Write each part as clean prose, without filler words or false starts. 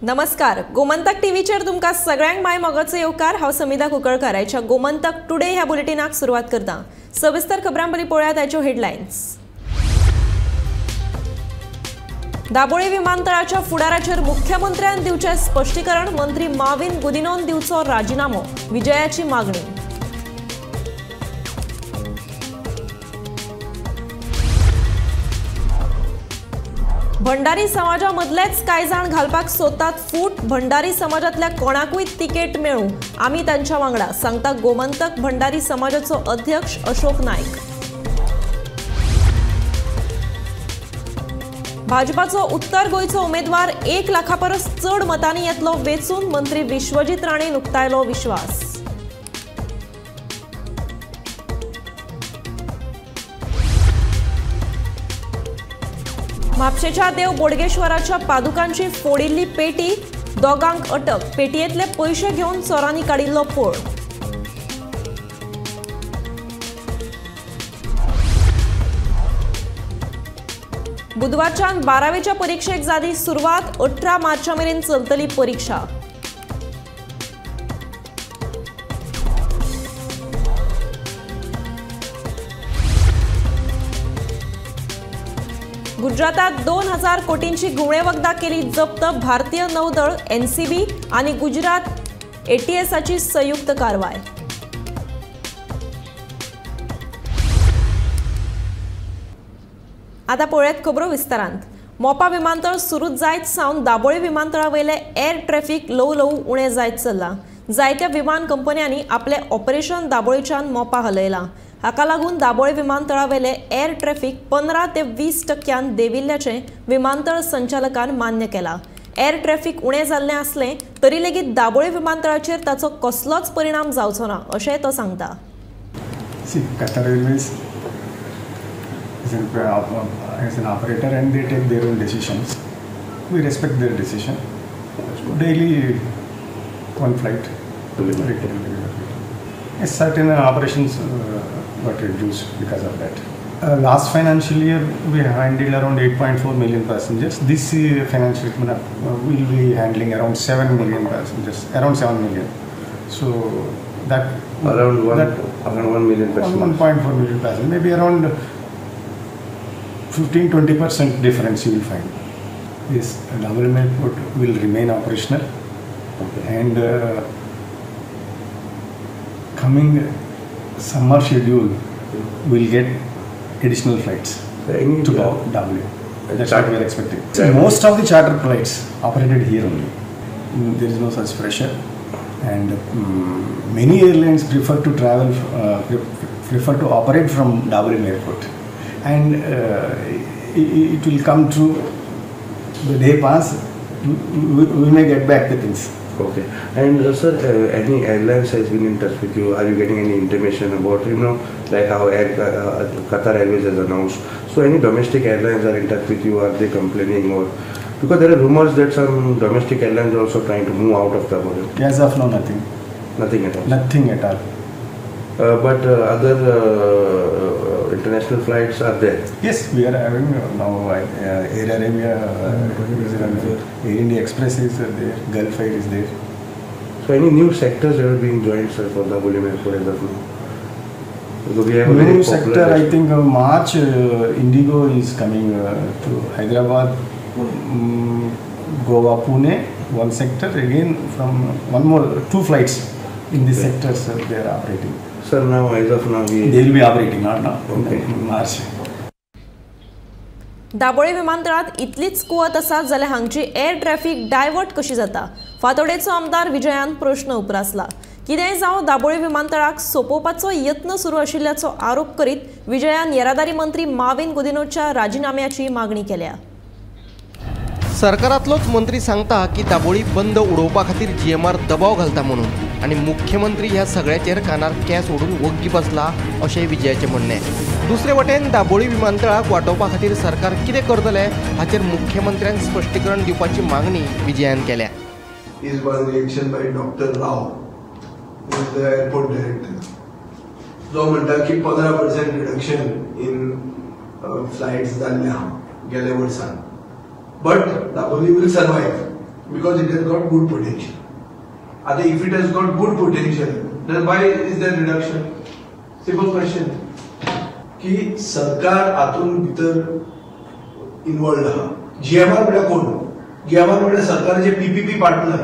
नमस्कार, गोमंतक टीव्हीचेर तुमकां सगळ्यांक my मोगाचो येवकार। हांव समिधा कुंकळकार आयच्या गोमंतक टुडे ह्या बुलेटिनाक सुरवात करता। सविस्तर खबरां पयलीं पळोवया ताच्यो हेडलायन्स। दाबोळी विमानतळाच्या फुडाराचेर मुख्यमंत्र्यान दिवचें स्पश्टीकरण, मंत्री माविन गुदिनोन दिवचो राजिनामो, विजयाची मागणी। भंडारी समाजामदलेच कांय जाण घालपाक सोदतात फूट, भंडारी समाजांतल्या कोणाकूय तिकेट मेळूं, आमी तांच्या वांगडा, सांगता गोमंतक भंडारी समाजाचो अध्यक्ष अशोक नायक। भाजपाचो उत्तर गोंयचो उमेदवार 1 लाखा परस चड मतांनी येतलो वेंचून, मंत्री विश्वजीत राणेन उक्तायलो विश्वास। म्हापशेच्या देव बोडगेश्वराच्या पादुकांची फोडिल्ली पेटी, दोगांक अटक, पेटयेंतले पयशे घेवन चोरांनी काडिल्लो पळ। बुधवारच्यान 12वेच्या परिक्षेक जाली सुरवात, 18 मार्चा मेरेन चलतली परिक्षा। गुजरातात 2000 कोटींची घुंवळे वखदां केली जप्त, भारतीय नौदळ, एनसीबी आनी गुजरात एटीएसाची संयुक्त कारवाय। आता पळोवयात खबरो विस्तारांत। मोपा विमानतळ सुरू जायत सावन दाबोळी विमानतळा वयले एअर ट्रॅफिक ल्हवू ल्हवू उणें जायत चल्लां। जायत्या विमान कंपन्यांनी आपलें ऑपरेशन दाबोळीच्यान मोपा हलयलां। हाका लागून दाबोळी विमानतळा वयले एअर ट्रॅफिक 15 ते 20 टक्क्यान देंविल्ल्याचें विमानतळ संचालकान मान्य केलां। एअर ट्रॅफिक उणें जाल्लें आसलें तरी लेगीत दाबोळी विमानतळाचेर ताचो कसलोच परिणाम जावचो ना, अशेंय तो सांगता। Qatar Airways is an operator and they take their own decisions. We respect their decision. Daily one flight. Yes, certain operations got reduced because of that. Last financial year we handled around 8.4 million passengers. This financial year we will be handling around 7 million passengers, around 7 million. So that around 1 million passengers, 1.4 million passengers, maybe around 15-20% difference you will find. Yes, Dabolim Airport will remain operational. Okay. And coming summer schedule, we'll get additional flights to Dabolim. That's what we are expecting. So most of the charter flights operated here only. There is no such pressure, and many airlines prefer to travel, prefer to operate from Dabolim Airport, and it will come through the day pass. We may get back the things. Okay. And sir, any airlines has been in touch with you? Are you getting any information about, you know, like how Qatar Airways has announced? So any domestic airlines are in touch with you? Are they complaining? Or because there are rumors that some domestic airlines are also trying to move out of the border. As of now, nothing. Nothing at all. Nothing at all. But other international flights are there? Yes, we are having now Air Arabia, Air India Express is there, Gulf Air is there. So any new sectors that are being joined, sir, for Dabolim Airport as of now? Because we have a new sector, I think March, Indigo is coming to Hyderabad, Goa, Pune, one sector, again from one more, 2 flights in these sectors they are operating. Sir, now as of now we they will be operating, not now. Okay. In March. Dabolim विमानतळात इतलीच कुवत आसा जाल्यार हांगची air traffic divert कशी जाता, फातोडेचो आमदार विजयान प्रश्न उप्रासला। कितेंय जावं, दाबोळी विमानतळाक सोंपोवपाचो यत्न सुरू आशिल्ल्याचो आरोप करीत विजयान येरादारी मंत्री माविन गुदिनोच्या राजिनाम्याची मागणी केल्या। सरकारांतलोच मंत्री सांगता की दाबोळी बंद उडोवपा खातीर जीएमआर दबाव घालता म्हणून, आनी मुख्यमंत्री ह्या सगळ्याचेर कानार केंस ओडून वग्गी बसला अशें विजयाचें म्हणणें। दुसरे वटेन दाबोळी विमानतळाक वाटोवपा खातीर सरकार कितें करतलें हाचेर मुख्यमंत्र्यान स्पश्टीकरण दिवपाची मागणी विजयान केल्या। Is one reaction by Doctor Rao, the airport director, जो म्हणटा की 15% रिडक्शन इन फ्लायट्स जाल्ले आहा गेल्या वर्सान, but Dabolim will survive. because it has got good potential. आतां if it has got good potential then why is there reduction? Simple question की सरकार हातून भितर इनवॉल्ड आहा. जीएमआर म्हळ्यार कोण? जीएमआर म्हळ्यार सरकाराचे PPP partner.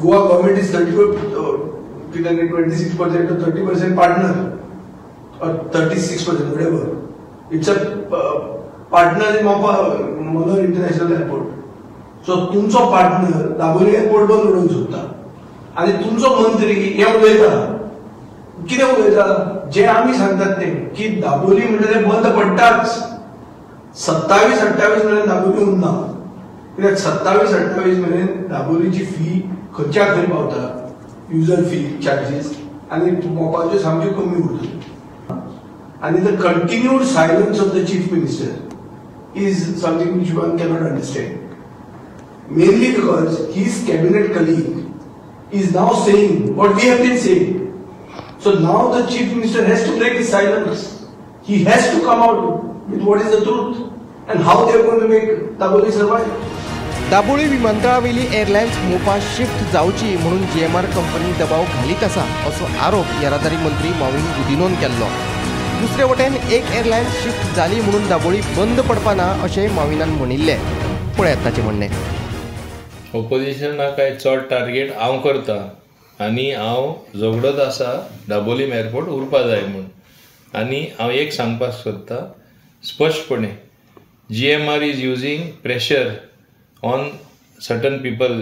Goa government is 26% to 30% partner or 36%, whatever. It's a partner in Mopa Mangalore International Airport. So तुमचो पार्टनर दाबोली एअरपोर्ट बंद उडोवंक सोदता आनी तुमचो मंत्री हे उलयता. कितें उलयता? जे आमी सांगतात ते की दाबोली म्हणटा ते बंद पडटाच. 27-28 मेरेन दाबोली उरना, कित्याक 27-28 मेरेन दाबोलीची फी खंयच्या खंय पावता, युजर फी चार्जीस आनी मोपाच्यो सामक्यो कमी उरता. आनी the continued silence of the chief minister is something which one cannot understand, mainly because his cabinet colleague is now saying what we have been saying. So now the chief minister has to break his silence. He has to come out with what is the truth and how they are going to make Dabolim survive. Dabolim विमानतळावेली airlines Mopa shift जावची म्हणून GMR company दबाव घालीत आसा असो आरोप येरादारी मंत्री मॉविन गुदिन्होन केल्लो. दुसरे वटेन एक एअरलायन्स शिफ्ट जाली म्हणून दाबोळी बंद पडपाना अशें मॉविनान म्हणिल्लें. पळयात ताचें म्हणणें. ओपोजिशनाक काय चड टार्गेट हांव करता आनी हांव झगडत आसा दाबोलीम एअरपोर्ट उरपा जाय म्हूण. आनी हांव एक सांगपाक सोदता स्पश्टपणे, GMR is using pressure on certain people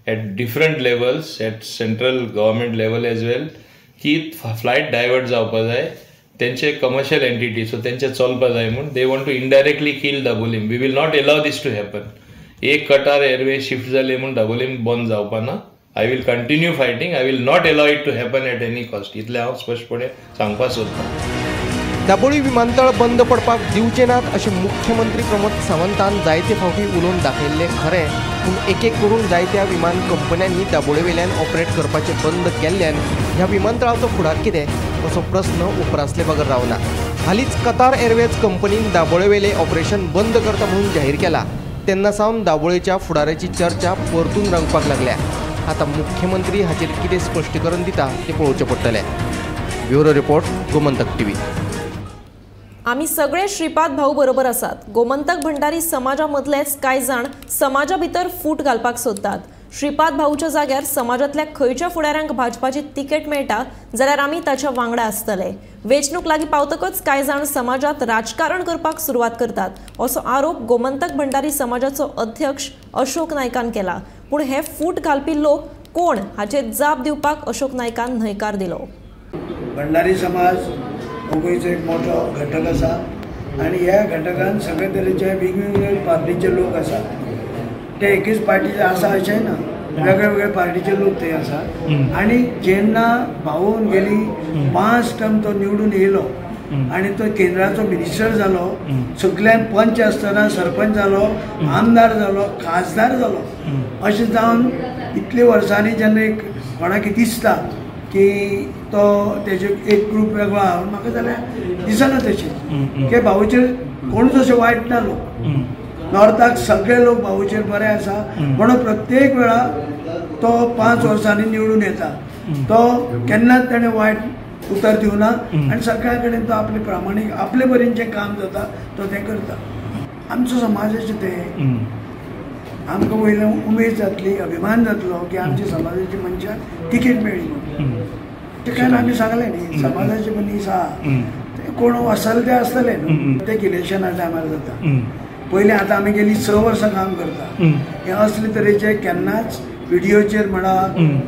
at different levels, at central government level as well, की फ्लायट डायवर्ट जावपा जाय, तेंचे कमर्शियल एंटिटी सो तेंचे चलपा जाय म्हूण. They want to indirectly kill Dabolim. We will not allow this to happen. एक कटार airway shift जाली म्हूण दाबोलीम बंद जावपा ना. I will continue fighting. I will not allow it to happen at any cost. इतलें हांव स्पश्टपणे सांगपाक सोदतां. दाबोळी विमानतळ बंद पडपाक दिवचे नात अशें मुख्यमंत्री प्रमोद सावंतान जायते फावटी उलोवन दाखयल्लें खरें, पूण एक एक करून जायत्या विमान कंपन्यांनी दाबोळे वेल्यान ऑपरेट करपाचें बंद केल्ल्यान ह्या विमानतळाचो फुडार कितें असो प्रस्न उप्रासले बगर रावना. हालींच कतार एअरवेज कंपनीन दाबोळे वेलें ऑपरेशन बंद करता म्हणून जाहीर केला तेन्ना सावन दाबोळेच्या फुडाराची चर्चा परतून रंगपाक लागल्या. आतां मुख्यमंत्री हाचेर कितें स्पश्टीकरण दिता तें पळोवचें पडटलें. Bureau report, Gomantak TV. आमी सगळे श्रीपाद भाऊ बरोबर आसात. गोमंतक भंडारी समाजा मदलेच कांय जाण समाजा भितर फूट घालपाक सोदतात. श्रीपाद भाऊच्या जाग्यार समाजांतल्या खंयच्या फुडाऱ्यांक भाजपाची तिकेट मेळटा जाल्यार आमी ताच्या वांगडा आसतले. वेंचणूक लागीं पावतकच कांय जाण समाजांत राजकारण करपाक सुरवात करतात असो आरोप गोमंतक भंडारी समाजाचो अध्यक्ष अशोक नायकान केला. पूण हे फूट घालपी लोक कोण हाचेर जाप दिवपाक अशोक नायकान न्हयकार दिलो. भंडारी समाज गोंयचो एक मोठो घटक आसा आनी ह्या घटकान सगळे तरेचे वेगवेगळे पार्टीचे लोक आसात. ते एकेच पार्टीचे आसा अशें ना, वेगळे वेगळे पार्टीचे लोक थंय आसात. आनी जेन्ना भाऊन गेली 5 टर्म तो निवडून येयलो आनी तो केंद्राचो मिनिस्टर जालो, सगळ्यान पंच आसतना सरपंच जालो, आमदार जालो, खासदार जालो, अशें जावन इतले वर्सांनी जेन्ना एक कोणाक दिसता की तो तेजे एक ग्रूप वेगळो आहा, म्हाका जाल्यार दिसना तशें की भाऊचेर कोणूच अशें वायट ना. लोक नॉर्थाक सगळे लोक भाऊचेर बरे आसा म्हणून प्रत्येक वेळा तो 5 वर्सांनी निवडून येता, तो केन्नाच तेणें वायट उतर दिवना आनी सगळ्या कडेन तो आपले प्रामाणीक आपले परीन जें काम जाता तो तें करता. आमचो समाजाचें तें आमकां वयल्यान उमेद जातली, अभिमान जातलो की आमच्या समाजाची मनशाक तिकेट मेळ्ळी म्हणून. ते कारण आमी सांगलें न्ही समाजाचे मनीस आहा ते कोण आसतले ते आसतले न्हू. ते इलेक्शना टायमार जाता. पयलीं आतां आमी गेली 6 वर्सां काम करता, हे असले तरेचे केन्नाच विडियोचेर म्हणा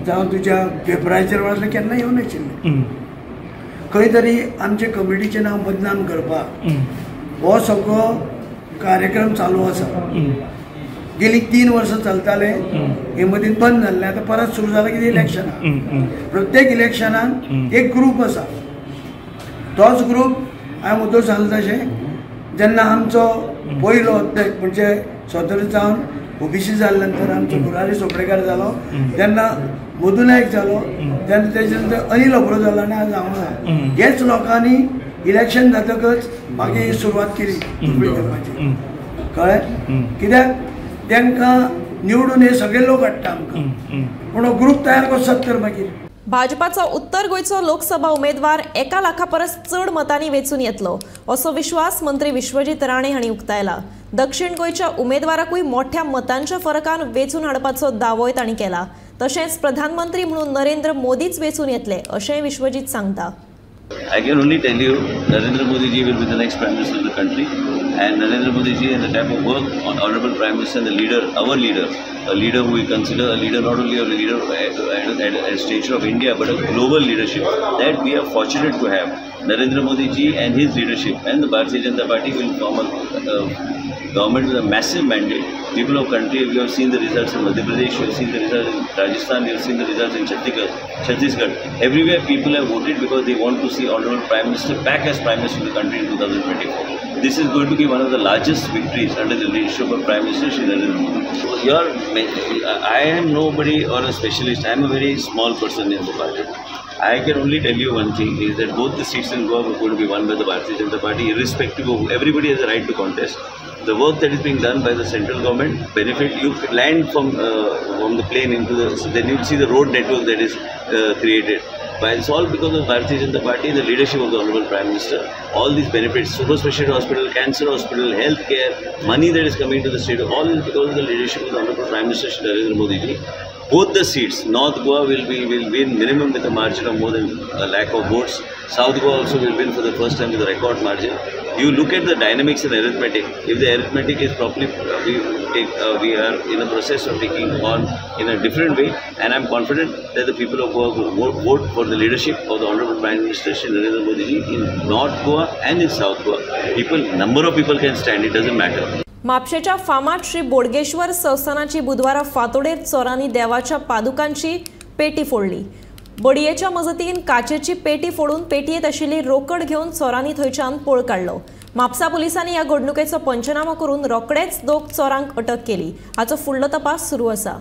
जावं तुज्या पेपराचेर म्हणा असलें केन्ना येवनाशिल्लें. खंय तरी आमचे कमिटीचें नांव बदनाम करपाक हो सगळो कार्यक्रम चालू आसा. गेली 3 वर्सां चलताले, हे मदीं बंद जाल्लें, आतां परत सुरू जालां कितें इलेक्शनाक. प्रत्येक इलेक्शनाक एक ग्रूप आसा, तोच ग्रूप हांवें मुद्दो सांगला तशें जेन्ना आमचो पयलो म्हणजे स्वतंत्र जावन ओबीसी जाल्या नंतर आमचो मुरारी चोपडेकार जालो, तेन्ना मधू नायक जालो, तेन्ना तेजे नंतर अनिल अब्रो जालो आनी आज हांव आसा. हेच लोकांनी इलेक्शन जातकच मागीर सुरवात केली करपाची. कळ्ळें? कित्याक तांकां निवडून हे सगळे लोक हाडटा आमकां, पूण हो ग्रूप तयार कसो जाता तर मागीर. भाजपाचो उत्तर गोंयचो लोकसभा उमेदवार 1 लाखा परस चड मतांनी वेंचून येतलो असो विश्वास मंत्री विश्वजीत राणे हांणी उक्तायला. दक्षिण गोंयच्या उमेदवाराकूय मोठ्या मतांच्या फरकान वेंचून हाडपाचो दावोय तांणी केला. तशेंच प्रधानमंत्री म्हणून नरेंद्र मोदीच वेंचून येतले अशेंय विश्वजीत सांगता. I can only tell you Narendra Modi ji will be the next Prime Minister of the country, and Narendra Modi ji and the type of work on Honorable Prime Minister and the leader, our leader, a leader who we consider a leader not only a leader at stature of India but a global leadership that we are fortunate to have. Narendra Modi ji and his leadership and the Bharatiya Janata Party will form a government with a massive mandate. People of country, we have seen the results in Madhya Pradesh, we have seen the results in Rajasthan, we have seen the results in Chhattisgarh. Everywhere people have voted because they want to see Honorable Prime Minister back as Prime Minister of the country in 2024. This is going to be one of the largest victories under the leadership of Prime Minister Shri Narendra Modi. I am nobody or a specialist. I am a very small person in the party. I can only tell you one thing is that both the seats in Goa are going to be won by the Bharatiya Janata Party, irrespective of everybody has a right to contest. The work that is being done by the central government benefit you land from the plane into the, so then you will see the road network that is created. But it's all because of Bharatiya Janata Party, the leadership of the Honorable Prime Minister. All these benefits, super specialty hospital, cancer hospital, health care, money that is coming to the state, all is because of the leadership of the Honorable Prime Minister Shri Narendra Modi ji. Both the seats, North Goa will win minimum with a margin of more than a lakh of votes. South Goa also will win for the first time with a record margin. You look at the dynamics in arithmetic. If the arithmetic is properly, we are in the process of taking on in a different way, and I am confident that the people of Goa will vote for the leadership of the Honorable Prime Minister Shri Narendra Modi ji in North Goa and in South Goa. People, number of people can stand, it doesn't matter. म्हापशेच्या फामाद श्री बोडगेश्वर संस्थानाची बुधवारा फांतोडेर चोरांनी देवाच्या पादुकांची पेटी फोडली. बडयेच्या मजतीन काचेची पेटी फोडून पेटयेंत आशिल्ली रोकड घेवन चोरांनी थंयच्यान पळ काडलो. म्हापसा पुलिसांनी ह्या घडणुकेचो पंचनामो करून रोखडेच 2 चोरांक अटक केली. हाचो फुडलो तपास सुरू आसा.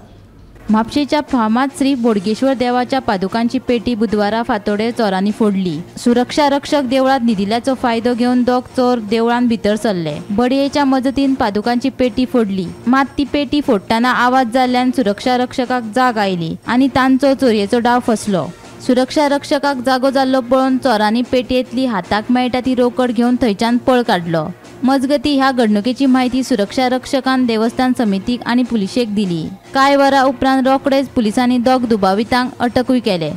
म्हापशेच्या फामाद श्री बोडगेश्वर देवाच्या पादुकांची पेटी बुधवारा फांतोडेर चोरांनी फोडली. सुरक्षा रक्षक देवळांत न्हिदिल्ल्याचो फायदो घेवन 2 चोर देवळांत भितर सरले. बडयेच्या मजतीन पादुकांची पेटी फोडली. मात ती पेटी फोडटना आवाज जाल्ल्यान सुरक्षा रक्षकाक जाग आयली आनी तांचो चोरयेचो डाव फसलो. सुरक्षा रक्षकाक जागो जाल्लो पळोवन चोरांनी पेटयेंतली हाताक मेळटा ती रोकड घेवन थंयच्यान पळ काडलो. मजगती ह्या घडणुकेची माहिती सुरक्षा रक्षकान देवस्थान समितीक आनी पुलिशेक दिली. कांय वरां उपरांत रोखडेच पुलिसांनी 2 दुबावितांक अटकूय केले.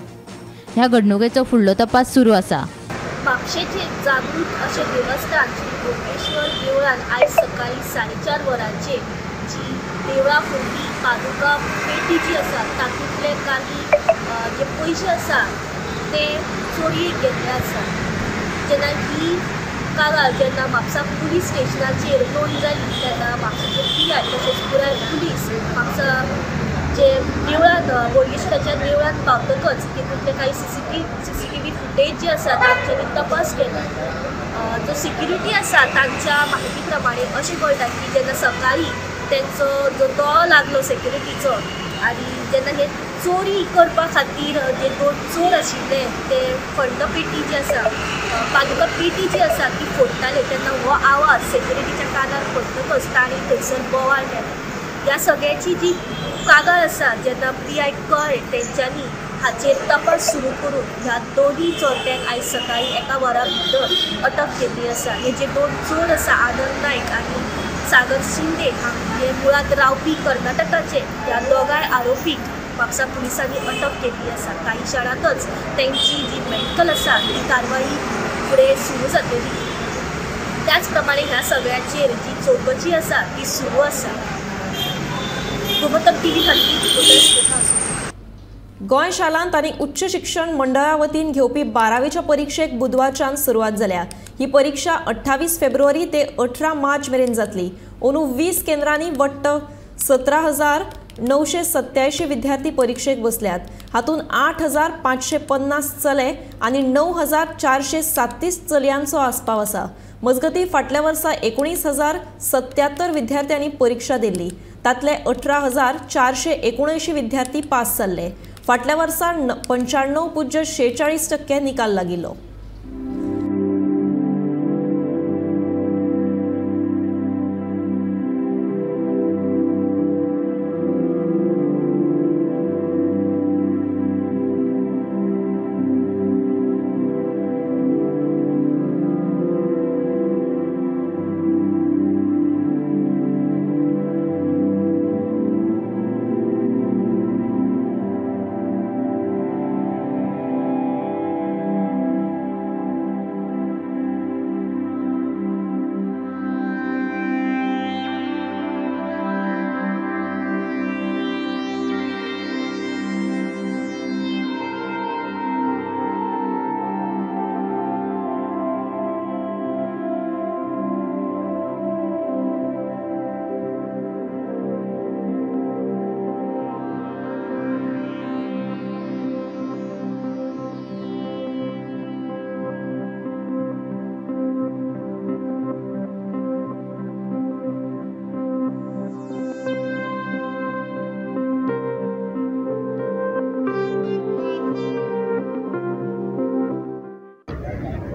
ह्या घडणुकेचो फुडलो तपास सुरू आसा. म्हापशेचे जागृत अशें देवस्थान श्री बोडगेश्वर देवळान आयज सकाळी 4:30 वरांचेर जी देवळा फुडली पादुका पेटी जी आसा तातूंतले काही जे पयशे आसा ते चोरयेक गेल्ले आसा. जेन्ना ही कागाळ जेन्ना म्हापसा पुलीस स्टेशनाचेर नोंद जाली तेन्ना म्हापसाचे पी I तशेंच पुराय पुलीस म्हापसा जे देवळान बोडगेश्वराच्या देवळान पावतकच तितूंतले काही सीसीटीव्ही फुटेज जे आसा तांच्यांनी तपास केलो. जो सिक्युरिटी आसा तांच्या माहिती प्रमाणे अशें कळटा की जेन्ना सकाळी तेंचो जो दोळो लागलो सेक्युरिटीचो आनी जेन्ना हे चोरी करपा खातीर जे 2 चोर आशिल्ले ते फंड पेटी जी आसा पादुका पेटी जी आसा ती फोडटाले तेन्ना हो आवाज सेक्युरिटीच्या कानार पडटकच तांणी थंयसर बोवाळ केलो. ह्या सगळ्याची जी कागाळ आसा जेन्ना पी I कळ्ळें तेंच्यांनी हाचेर तपास सुरू करून ह्या 2 चोरट्यांक आयज सकाळी 1 वरा भितर अटक केल्ली आसा. हे जे 2 चोर आसा आनंद नायक आनी सागर शिंदे हे मुळांत रावपी कर्नाटकाचे ह्या दोगांय आरोपीक म्हापसा पुलिसांनी अटक केल्ली आसा. काही क्षणांतच तेंची जी मेडिकल आसा ती कारवाई फुडें सुरू जातली. त्याच प्रमाणे ह्या सगळ्याचेर जी चवकशी आसा ती सुरू आसा. गोमंतक टीव्ही खातीर गोंय शालांत आनी उच्च शिक्षण मंडळा वतीन घेवपी 12वीच्या परिक्षेक बुधवारच्यान सुरवात जाल्या. ही परीक्षा 28 फेब्रुवारी ते 18 मार्च मेरेन जातली. अंदू 20 केंद्रांनी वट्ट 17,987 विद्यार्थी परीक्षेक बसल्यात. हातूंत 8,550 चले आनी 9,437 चलयांचो आस्पाव आसा. मजगती फाटल्या वर्सा 19,077 विद्यार्थ्यांनी परीक्षा दिल्ली. तातले 18,479 विद्यार्थी पास जाल्ले. फाटल्या वर्सा 95.46% निकाल लागिल्लो.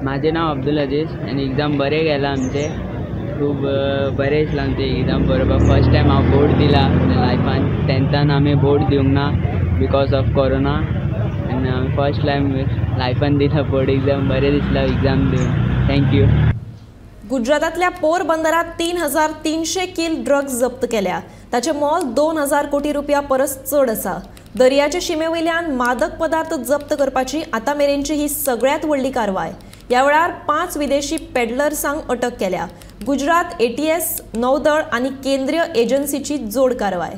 माझे नाव अब्दुल अजीज आनी एग्जाम बरें गेलां आमचें, खूब बरें दिसलां आमचें एग्जाम बरोवपाक. फर्स्ट टायम हांव बोर्ड दिला लायफान, टेंथान आमी बोर्ड दिवंक ना because of corona, आनी हांवें फर्स्ट टायम लायफान दिला बोर्ड एग्जाम, बरें दिसलां एग्जाम दिवन. Thank you. गुजरातांतल्या पोरबंदरात 3300 कील ड्रग्ज जप्त केल्या. ताचें मोल 2000 कोटी रुपया परस चड आसा. दर्याचे शिमे वयल्यान मादक पदार्थ जप्त करपाची आतां मेरेनची ही सगळ्यांत व्हडली कारवाय. ह्या वेळार 5 विदेशी पेडलर्सांक अटक केल्या. गुजरात एटीएस, नौदळ आनी केंद्रीय एजन्सीची जोड कारवाय.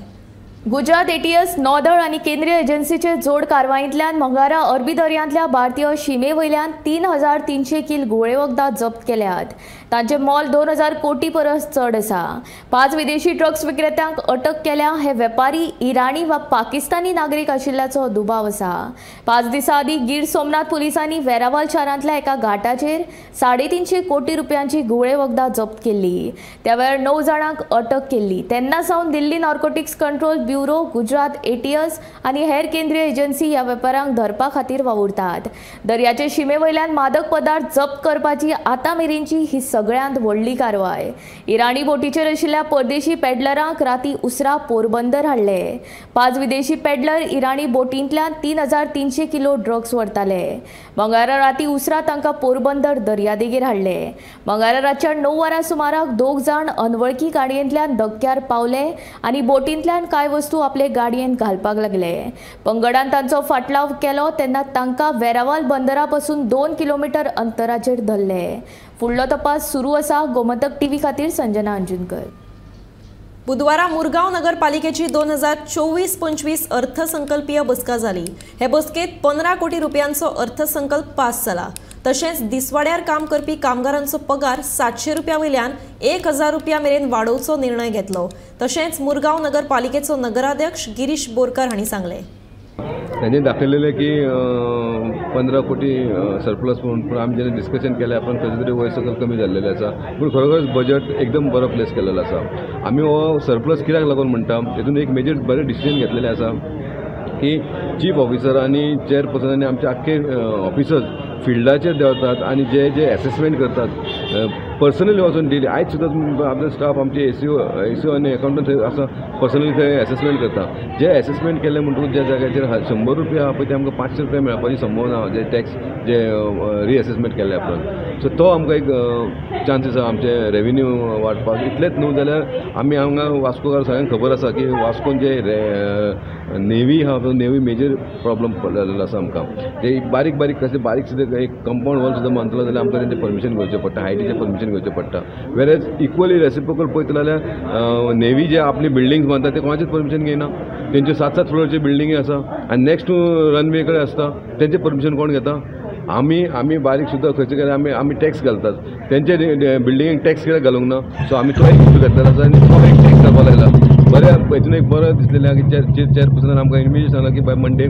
गुजरात एटीएस, नौदळ आनी केंद्रीय एजन्सीचे जोड कारवायेंतल्यान मंगळारा अरबी दर्यांतल्या भारतीय शिमे वयल्यान 3300 कील घुंवळे वखदां जप्त केल्यात. तांचें मोल 2000 कोटी परस चड आसा. 5 विदेशी ड्रग्स विक्रेत्यांक अटक केल्या. हे वेपारी इराणी वा पाकिस्तानी नागरीक आशिल्ल्याचो दुबाव आसा. 5 दिसां आदीं गीर सोमनाथ पुलिसांनी वेरावल शारांतल्या एका घाटाचेर 350 कोटी रुपयांची घुंवळे वखदां जप्त केल्ली. त्या वेळार 9 जाणांक अटक केल्ली. तेन्ना सावन Delhi narcotics control bureau, Gujarat ATS आनी हेर केंद्रीय एजन्सी ह्या वेपाऱ्यांक धरपा खातीर वावुरतात. दर्याचे शिमे वयल्यान मादक पदार्थ जप्त करपाची आतां मेरेनची ही सगळ्यांत व्हडली कारवाय. इराणी बोटीचेर आशिल्ल्या परदेशी पेडलरांक राती उसरा पोरबंदर हाडले. 5 विदेशी पेडलर इराणी बोटींतल्यान 3300 किलो ड्रग्स व्हरताले. मंगळारा राती उसरा तांकां पोरबंदर दर्यादेगेर हाडले. मंगळारा रातच्या 9 वरां सुमाराक 2 जाण अनवळखी गाडयेंतल्यान धक्क्यार पावले आनी बोटींतल्यान कांय वस्तू आपले गाडयेंत घालपाक लागले. पंगडान तांचो फाटलाव केलो तेन्ना तांकां वेरावल बंदरा पासून 2 किलोमीटर अंतराचेर धरले. फुडलो तपास सुरू आसा. गोमंतक टीव्ही खातीर संजना अंजुनकर. बुधवारा मुरगांव नगरपालिकेची 2024-25 अर्थसंकल्पीय बसका जाली. हे बसकेत 15 कोटी रुपयांचो अर्थसंकल्प पास जाला. तशेंच दिसवाड्यार काम करपी कामगारांचो पगार 700 रुपया वयल्यान 1000 रुपया मेरेन वाडोवचो निर्णय घेतलो. तशेंच मुरगांव नगरपालिकेचो नगराध्यक्ष गिरीश बोरकर हांणी सांगलें, त्यांनी दाखयलेलें की 15 कोटी सरप्लस म्हणून, पूण आमी जेन्ना डिस्कशन केलें आपण खंय तरी वयर सकयल कमी जाल्लेलें आसा, पूण खरोखरच बजट एकदम बरो प्लेस केलेलो आसा. आमी हो सरप्लस कित्याक लागून म्हणटा, हेतून एक मेजर बरें डिसिजन घेतलेलें आसा की चीफ ऑफिसर आनी चेअरपर्सन आनी आमचे आख्खे ऑफिसर्स फिल्डाचेर देंवतात आनी जे जे एसेसमेंट करतात पर्सनली वचून डेली. आयज सुद्दां आमचो स्टाफ आमचे एसीओ आनी एकाउंटंट थंय आसा, पर्सनली थंय एसेसमेंट करता. जे एसेसमेंट केलें म्हणटकूच ज्या जाग्याचेर 100 रुपया आहा पळय ते आमकां 500 रुपया मेळपाची संभावना आहा, जे टॅक्स जे रिएसेसमेंट केल्ले आपल्यान. सो तो आमकां एक चान्स आसा आमचे रेवेन्यू वाडपाक. इतलेंच न्हू जाल्यार आमी हांगा वास्कोकार सगळ्यांक खबर आसा की वास्कोन जे नेवी आहा तो नेवी मेजर प्रॉब्लम जाल्लो आसा आमकां. ते बारीक बारीक कसले बारीक सुद्दां एक कंपाउंड वॉल सुद्दां बांदतलो जाल्यार आमकां तेंचें परमिशन घेवचें पडटा, हायटीचें परमिशन घेवचें पडटा. वेरेज इक्वली रेसिप्रोकल पळयतलो जाल्यार नेवी जे आपली बिल्डिंग्स बांदता ते कोणाचेच परमिशन घेयना. तेंच्यो 7-7 फ्लोरच्यो बिल्डिंगी आसा आनी नेक्स्ट रनवे कडेन आसता, तेंचें परमिशन कोण घेता? आमी आमी बारीक सुद्दां खंयचे कडेन आमी आमी टॅक्स घालतात, तेंचे बिल्डिंगेक टॅक्स कित्याक घालूंक ना? सो आमी तो एक इशू घेतलेलो आसा आनी तो एक टॅक्स घालपाक लागला. बरें हेतून एक बरें दिसलेलें की चेअरपर्सनान आमकां इमिजिएट सांगलां की बाय मंडे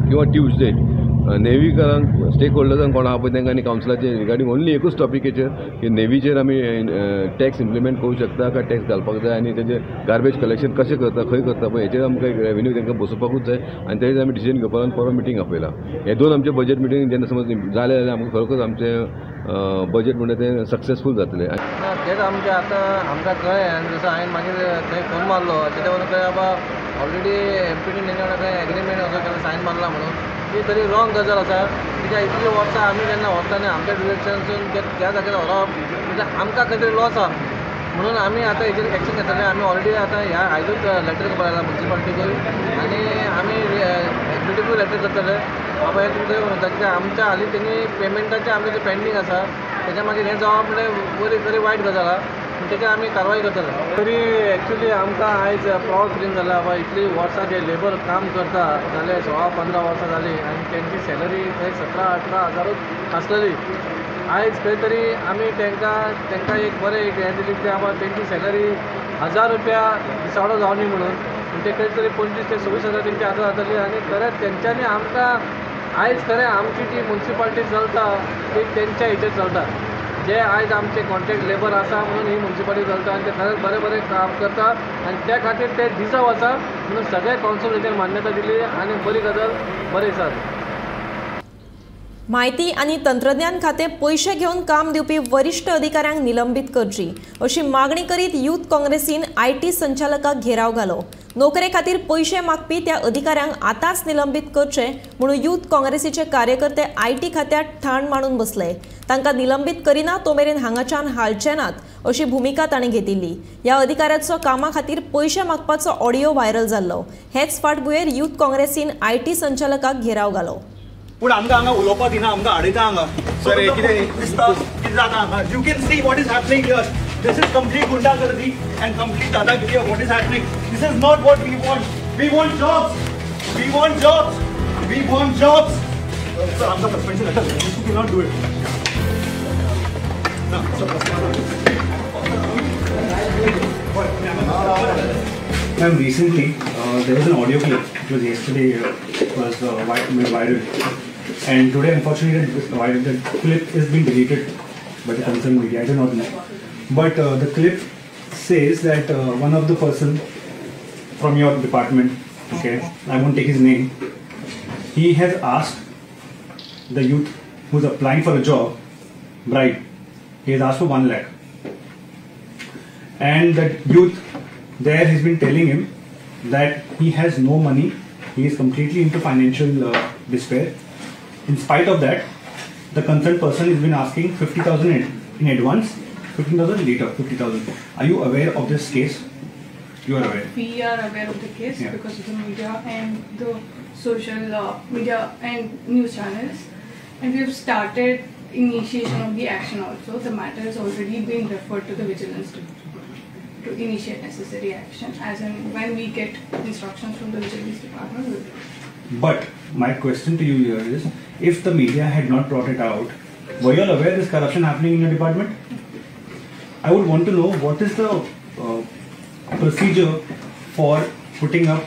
किंवा ट्युजडे नेवीकारांक स्टेक होल्डर्सांक कोण आहा पळय तांकां आनी कावन्सिलाचेर रिगार्डींग ओन्ली एकूच टॉपिकेचेर की नेवीचेर आमी टॅक्स इम्प्लिमेंट करूं शकता काय टॅक्स घालपाक जाय आनी तेजें गार्बेज कलेक्शन कशें करता खंय करता पळय हेचेर आमकां एक रेवेन्यू तांकां बसोवपाकूच जाय आनी तेजेर आमी डिसिजन घेवपाक आनी परत मिटींग आपयला. हे 2 आमचे बजेट मिटींग जेन्ना समज जालें जाल्यार आमकां खरोखर आमचें बजेट म्हणटा तें सक्सेसफूल जातलें. तेच आमचें आतां आमकां कळ्ळें आनी जसो हांवें मागीर थंय फोन मारलो तेज्या वरून कळ्ळें बाबा ऑलरेडी एमपीटी तेंच्या वांगडा खंय एग्रीमेंट असो केलो सायन मारला म्हणून, ती तरी रॉंग गजाल आसा. कित्याक इतलीं वर्सां आमी जेन्ना व्हरता न्ही आमच्या डिरेक्शनसून त्या जाग्यार व्हरप म्हणजे आमकां खंय तरी लॉस आहा म्हणून आमी आतां हेजेर एक्शन घेतले. आमी ऑलरेडी आतां ह्या आयजूच लेटर बरयला मुन्सिपालिटीकूय आनी आमी एमपीटीकूय लेटर करतले बाबा हें तुमकां म्हणटा कित्याक आमच्या हालीं तेणी पेमेंटाचें आमचें जें पेंडींग आसा तेच्या मागीर हें जावप म्हणल्यार बरी बरी वायट गजाल आहा, पूण तेचेर आमी कारवाय करतले. तरी एक्चुली आमकां आयज प्रावड फिलींग जाला बाबा इतलीं वर्सां जे लेबर काम करता जाल्यार 16-15 वर्सां जालीं आनी तेंची सॅलरी थंय 17-18 हजारूच आसलेली. आयज खंय तरी आमी तांकां एक बरें एक हें दिली की बाबा तेंची सॅलरी 1000 रुपया दिसावडो जावनी म्हणून, पूण ते खंय तरी 25 ते 26 हजार तेंची आतां जातली. आनी खरेंच तेंच्यांनी आमकां आयज खरें आमची जी मुन्सिपालिटी चलता ती तेंच्या हेचेर चलता, जे आयज आमचे कॉन्ट्रॅक्ट लेबर आसा म्हणून ही मुन्सिपालिटी चलता आनी ते खरेंच बरें बरें काम करता आनी त्या खातीर ते डिजर्व आसा म्हणून सगळे कावन्सिल हेचेर मान्यता दिली आनी बरी गजाल बरी आसा. म्हायती आनी तंत्रज्ञान खातें पयशे घेवन काम दिवपी वरिश्ठ अधिकाऱ्यांक निलंबीत करची अशी मागणी करीत यूथ काँग्रेसीन IT संचालकाक घेराव घालो. नोकरे खातीर पयशे मागपी त्या अधिकाऱ्यांक आतांच निलंबीत करचे म्हणून यूथ काँग्रेसीचे कार्यकर्ते IT खात्यात ठाण मांडून बसले. तांकां निलंबीत करिना तो मेरेन हांगाच्यान हालचे नात अशी भुमिका तांणी घेतिल्ली. ह्या अधिकाऱ्याचो कामा खातीर पयशे मागपाचो ऑडियो व्हायरल जाल्लो. हेच फाटभुंयेर यूथ काँग्रेसीन IT संचालकाक घेराव घालो. पूण आमकां हांगा उलोवपाक दिना, आमकां हाडयता हांगा. सर हे कितें दिसता, कितें जाता हांगा? You can see what is happening here. This is complete गुंडागर्दी and complete दादागिरी of what is happening. This is not what we want. We want jobs. We want jobs. We want jobs. Sir आमकां suspension letter. You can not do it. ना sir. Ma'am, recently there was an audio clip, it was yesterday, was made viral, and today unfortunately the clip has been deleted by the concerned media. I do not know, but the clip says that one of the person from your department, okay, I won't take his name, he has asked the youth who's applying for a job, bribe. He has asked for 1 lakh, and that youth there has been telling him that he has no money, he is completely into financial despair. In spite of that, the concerned person has been asking 50,000 in advance, 15,000 later, 50,000. Are you aware of this case? You are aware? We are aware of the case, yeah, because of the media and the social media and news channels, and we have started initiation of the action also. The matter has already been referred to the vigilance department to initiate necessary action. As and when we get instructions from the vigilance department, we will do it. But my question to you here is, if the media had not brought it out, were you all aware this corruption happening in your department? I would want to know what is the procedure for putting up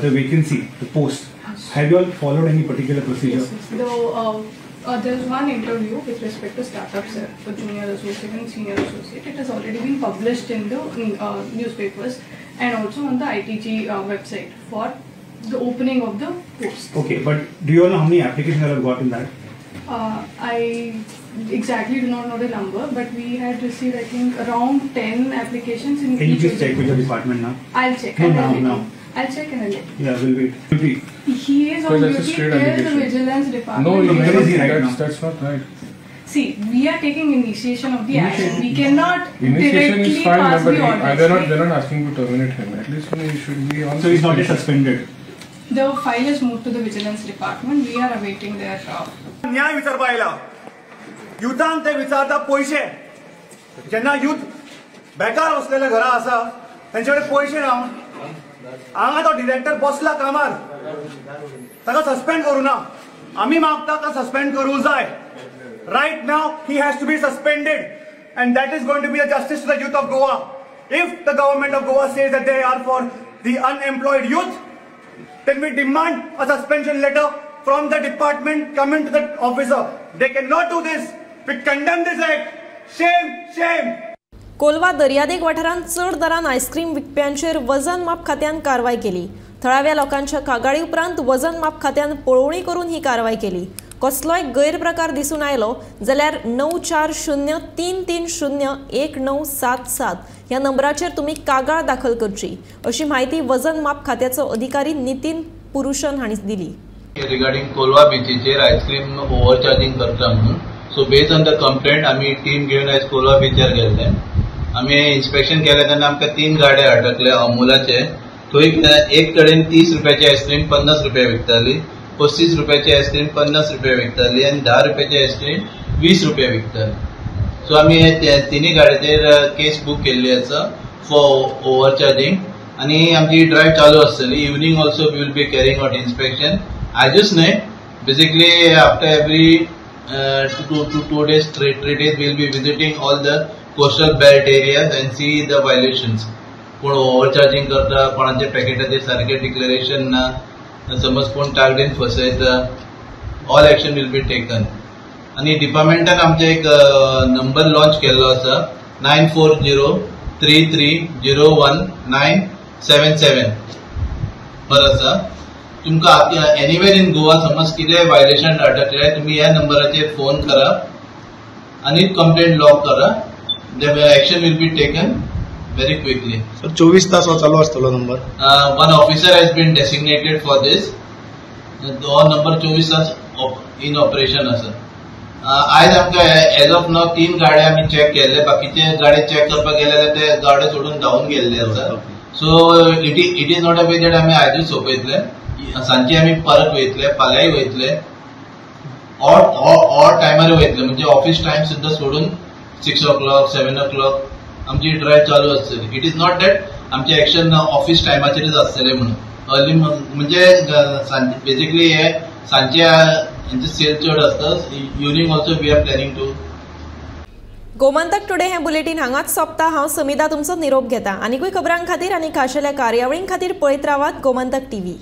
the vacancy, the post. Have you all followed any particular procedure? Yes, yes. The, there's one interview with respect to startups for junior associate and senior associate. It has already been published in the newspapers and also on the ITG website for the opening of the post. Okay, but do you all know how many applications you have got in that? I exactly do not know the number, but we had received, I think, around 10 applications in. Can you please check with your department now? I'll check. No, now. I'll check and I'll let you. Yeah, we'll wait. Duty. He is on duty till the vigilance department. No, where is he right now? That's not right. See, we are taking initiation of the action. We cannot initiation directly is fine, pass but the orders. They're not asking to terminate him. At least he should be on. So he's not yet suspended. The file is moved to the vigilance department. We are awaiting their. न्याय विचारपा आयला. युथांक ते विचारता पयशे. जेन्ना youth बेकार बसलेले घरा आसा तेंचे कडेन पयशे ना. हांगा तो डिरेक्टर बसला कामार, ताका सस्पेंड करूं ना. आमी मागता ताका सस्पेंड करूं जाय. Right now he has to be suspended and that is going to be a justice to the youth of Goa. If the government of Goa says that they are for the unemployed youth, then we demand a suspension letter from the department coming to the officer. They cannot do this. We condemn this act. Shame, shame. Colva दर्यादेग वाठारांत चड दरान ice cream विकप्यांचेर वजन माप खात्यान कारवाय केली. थळाव्या लोकांच्या कागाळी उपरांत वजन माप खात्यान पळोवणी करून ही कारवाय केली. कसलोय गैरप्रकार दिसून आयलो जाल्यार 940 330 1977 ह्या नंबराचेर तुमी कागाळ दाखल करची अशी म्हायती वजन माप खात्याचो अधिकारी नितीन पुरुशन हांणी दिली. रिगार्डिंग कोलवा बिचीचेर आयस्क्रीम ओवरचार्जिंग करता म्हणून, so based on the complaint आमी टीम घेवन आयज कोलवा बिचार गेल्ले. आमी इन्स्पेक्शन केलें तेन्ना आमकां 3 गाडे अटकले अमुलाचे. थंय एक कडेन 30 रुपयाची आयस्क्रीम 50 रुपया विकताली, 35 रुपयाची आयस्क्रीम 50 रुपया विकताली आनी 10 रुपयाची आयस्क्रीम 20 रुपया विकताली. सो आमी हे तिनूय गाडयेचेर केस बूक केल्ली आसा फॉर ओवरचार्जिंग आनी आमची ड्रायव्ह चालू आसतली. Evening also we will be carrying out inspection. आजूच न्हय, basically after every 2 days, 3 days we will be visiting all the coastal belt areas and see the violations. कोण ओवरचार्जिंग करता, कोणाच्या पॅकेटाचेर सारकें डिक्लेरेशन ना, समज कोण तागडेन फसयता, all action will be taken. आनी डिपार्टमेंटान आमचे एक नंबर लॉन्च केल्लो आसा 940 330 1977 नंबर आसा. तुमकां एनिवेर इन गोवा समज कितें वायलेशन अटकले तुमी ह्या नंबराचेर फोन करा आनी कंप्लेंट लॉग करा. The action will be taken very quickly. Sir 24 तास हो चालू आसतलो number? One officer has been designated for this. हो नंबर 24 तास इन ऑपरेशन आसा. आयज आमकां एज ऑफ नाव 3 गाडे आमी चॅक केल्ले, बाकीचे गाडे चॅक करपाक गेले जाल्यार ते गाडे सोडून धांवून गेल्ले आसा. So it is not a way that आमी आयजूच सोंपयतले, सांजचे आमी परत वयतले, फाल्यांय वयतले, ऑड टायमार वयतले, म्हणजे ऑफिस टायम सुद्दां सोडून 6 o'clock 7 o'clock आमची ड्रायव्ह चालू आसतली. It is not that आमचे एक्शन ऑफिस टायमाचेरच आसतले म्हणून. अर्ली म्हणजे बेसिकली हे सांजचे हेंचे सेल चड आसता. Evening also we are planning to. Gomantak today हें बुलेटीन हांगाच सोंपता. हांव समिता तुमचो निरोप घेता. आनीकूय खबरां खातीर आनी खाशेल्या कार्यावळीं खातीर पळयत रावात गोमंतक टीव्ही.